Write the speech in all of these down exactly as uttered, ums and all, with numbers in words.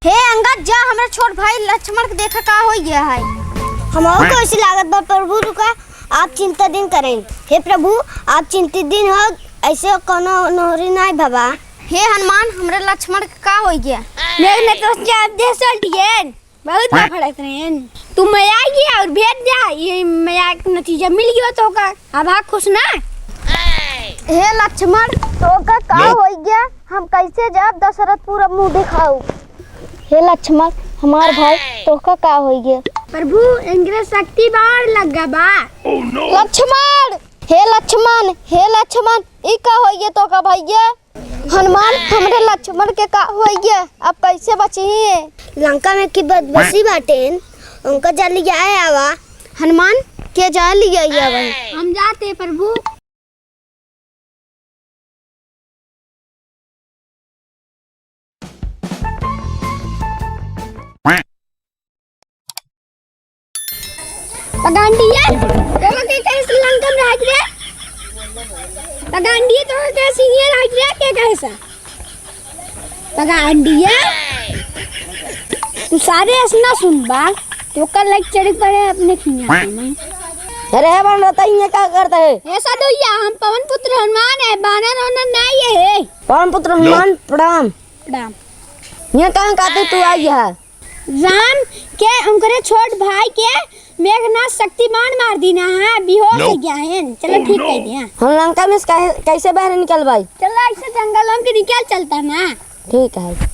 हे अंगद, जा हमरे छोट भाई लक्ष्मण के देखा का होइ गया है। हमहू को ऐसे लागत बा प्रभु, रुका, आप चिंता दिन करें। हे प्रभु, आप चिंतित दिन हो, ऐसे कोनो नोहरी नाई बाबा। हे हनुमान, हमरे लक्ष्मण के का होइ गया? मेरे में तो क्या आप देश चल दिए। बहुत बार भड़क रहे हैं। तू मया गया और भेज जा, ये मया के नतीजा मिल गया तो का। अब हाँ खुश ना? हे लक्ष्मण, तोका का होई गया? हम कैसे जाब दशरथपुर अब मुँह दिखाऊ? हे लक्ष्मण, हमार भाई, तोका का होई गया? प्रभु, इनके शक्ति बाण लग गया बा। लक्ष्मण, हे लक्ष्मण, हे लक्ष्मण, ई का होई गया तोका भैया? हनुमान, हमरे लक्ष्मण के का होई गया? अब कैसे बची? लंका में की बदबसी बाटेन, उनका जल्दी आए आवा। हनुमान, के जल्दी आए आवा। हम जाते प्रभु। पगांडिया, तोहका के कहे से लंका में रह रे? पगांडिया, तोहका के कहे से हियाँ रह रे? के कहे से? पगांडिया, तू सारे ऐसे ना सुनबा, तो कल लाइक चढ़ पड़े अपने खिया में। अरे हे बन रहता, ये का करता है? ऐसा दोइया, हम पवन पुत्र हनुमान है, बानर होना नहीं है। पवन पुत्र हनुमान, प्रणाम। प्रणाम। ये कहाँ खातिर तू आई है? राम के उनकरे छोट भाई के मेघनाथ शक्तिमान मार दीना है, बेहोश हो गया है। चलो ठीक कर दिया। हम लंका में से काहे, कैसे बाहर निकल भाई? चलो ऐसे जंगल में के निकल चलता ना। ठीक है।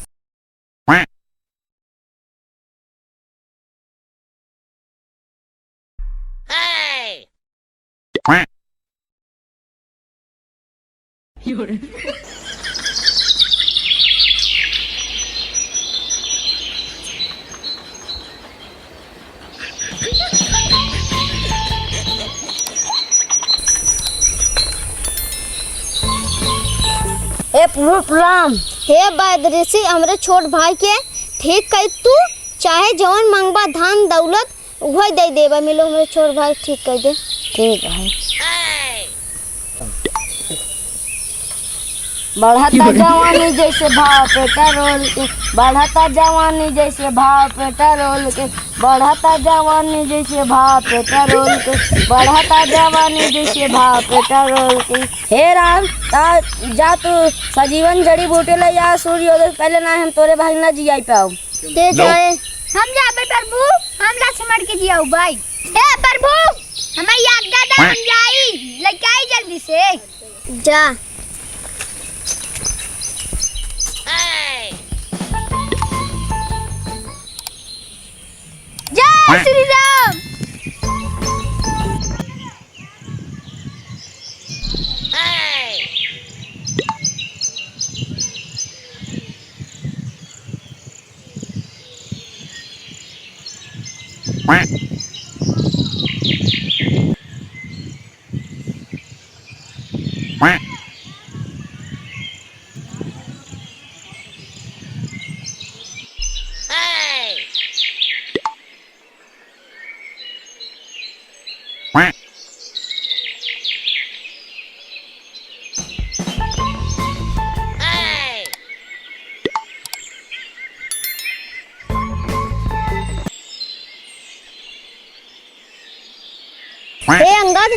ए प्रभु प्रणाम। हे वैद ऋषि, हमरे छोट भाई के ठीक कई तू, चाहे जवन मंगबा धन दौलत उहई दे देबा। मिलो हमरे छोट भाई ठीक कर दे। ठीक है। बढ़ता जवानी जैसे भाव पेट्रोल के, बढ़ता जवानी जैसे भाव पेट्रोल के, बढ़ता जवानी जैसे भाव पेट्रोल के, बढ़ता जवानी जैसे भाव पेट्रोल के। हे राम, ता जा तू सजीवन जड़ी बूटी ले आ, सूर्योदय से पहले ना हम तोरे भाई ना जियाई पाऊ। ते जाए। हम जाबे प्रभु, हम लक्ष्मण के जियाऊ भाई। हे प्रभु, हमारी आज्ञा दे, हम जाई, लेके आई जल्दी से। जा। जय श्री राम। हे अंगद,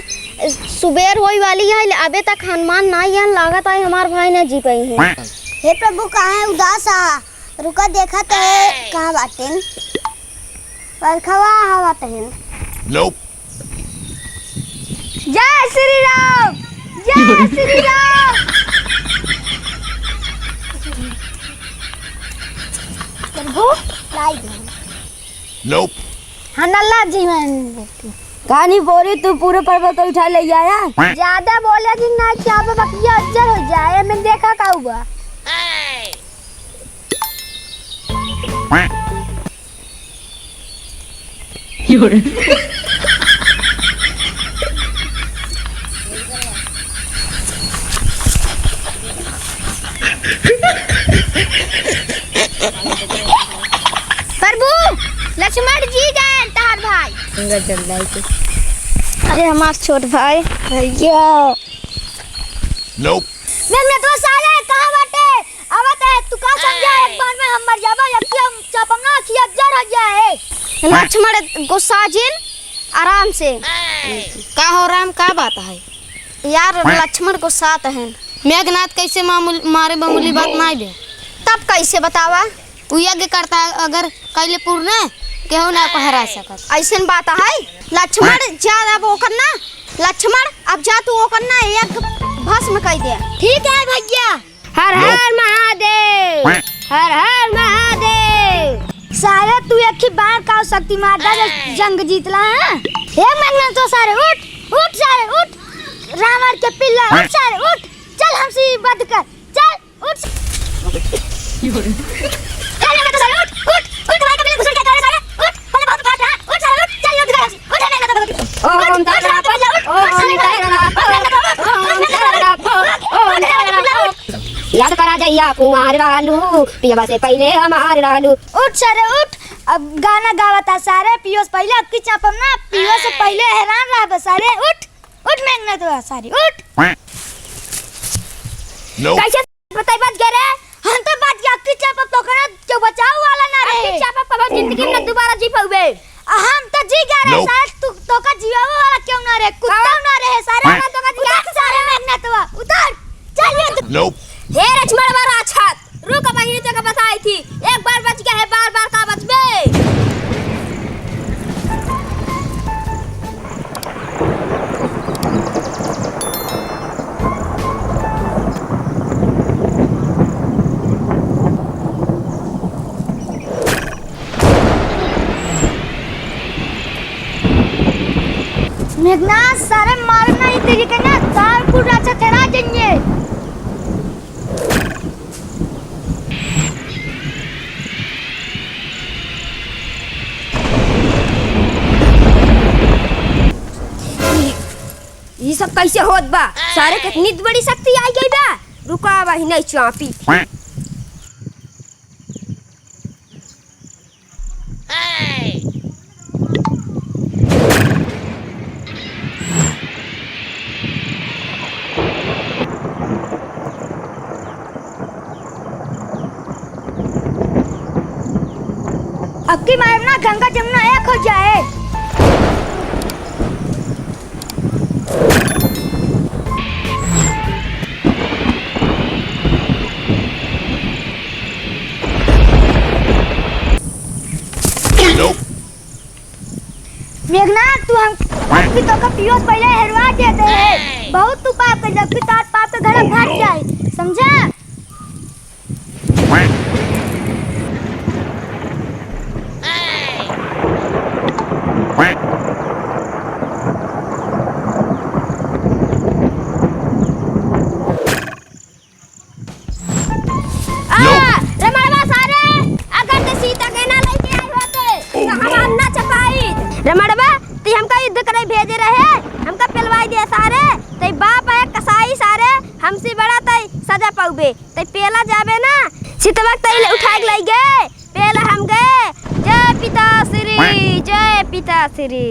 सुबेर होई वाली है, अबे तक हनुमान ना आयन, लागत है हमार भाई ना जी पाई है। हे प्रभु, काहे उदास आ? रुका, देखत है कहाँ बाटेन। बरखवा हवा तहन। Nope। जय श्री राम, जय श्री राम। प्रभु, लाई दे। Nope। हाँ, नल्ला जीवन। कहानी बोली, तू पूरे पर्वत को उठा ले आया। ज्यादा बोले दिन ना, क्या पे बकिया उज्जर हो जाए, मैं देखा का हुआ। प्रभु, लक्ष्मण जी गए तहार भाई। गंगा जल डाल के। अरे हमार छोट भाई, भैया। Nope। मैं, मैं तो साले कहाँ बाटे? आवत है, तू का समझा? एक बार में हम मर जाबा, जबकि हम लक्ष्मण गुस्सा जिन, आराम से। का हो राम, का बात है? यार, लक्ष्मण गुस्सात हैं। मेघनाथ कैसे मामूल-, मारे मामूली बात ना बे। तब कैसे बतावा? उ यज्ञ करता अगर कैले पूर्ण, केहू ना को हरा सकत। ऐसन बात है, लक्ष्मण जा अब ओकर ना, लक्ष्मण अब जा तू ओकर ना यज्ञ भस्म कर दे। ठीक है भैया। हर हर महादेव, हर हर महादेव। सारे तू एक ही बार का शक्ति मार दे, जंग जीतला है। हे मेघनाथ तो सारे उठ, उठ सारे उठ, रावण के पिल्ला उठ सारे उठ, चल हमसे वध कर, चल। उठ। चल, मेघनाथ सारे, उठ, उठ, उठ, भाई, कभी घुसड़ के करे सारे, उठ, पहले बहुत उठा, उठा, उठ सारे, उठ, चल, उठ, उठ, उठ, मेघनाथ भगत। ओम उठ, उठ, सारे, पहले उठ, उठ, सारे, उठ, उठ, मेघनाथ भगत, उठ, उठ, मेघनाथ भगत, उठ, उठ, मेघनाथ भगत। याद करा जहिया कुंवार रहलू, पियवा से पहिले हमार रहलू। उठ सारे, उठ, अब गाना गावता सारे, पियो से पहिले, अब की चापम ना, पियो से पहिले हैरान रहबे सारे, उठ, उठ, मेघनाथ सारे, उठ। Nope। कैसे बताई बच गए रे? हम तो बच गया, अक्की चापा तो कना क्यों बचाव वाला ना रहे। अक्की चापा कबो जिंदगी में दोबारा जी पाउबे। आ हम तो जी गया रे। Nope। सारे तू तो का जीवाव वाला क्यों ना रहे? कुत्ता ना रहे सारे। हाँ। तो का जी उतार सारे मेघनाथवा, उतार। चल ये तो Nope। हे लक्ष्मण बा राक्षस, रुक, अब यही तो बताई थी, एक बार बच गया है, बार बार का बचबे? मेघनाथ, सारे मारे नहीं तेरी के ना, तार कुल राजा तेरा जइए। ई सब कैसे होत बा? सारे के इतनी बड़ी शक्ति आई गई बा। रुका बहिने चापी। अबकी मारना गंगा जमुना एक हो जाए। मेघनाथ, तू हम, हम भी तो का पियो से पहिले हेरवा देते हैं। बहुत तू पाप कर, जबकि तार पाप के घड़ा फट जाए, समझा? आ, रमणवा सारे, अगर ते सीता के ना लेके आई होते, तो हम ना चपाई। रमणवा, ती हमका युद्ध करे भेजे रहे, हमका पेलवाई दे सारे, ते बाप है कसाई सारे, हमसे बड़ा ते सजा पाउबे, ते पेला जाबे ना, सितवा ते उठा के लई गे, पेला हम गे। जय पिताश्री, जय पिताश्री।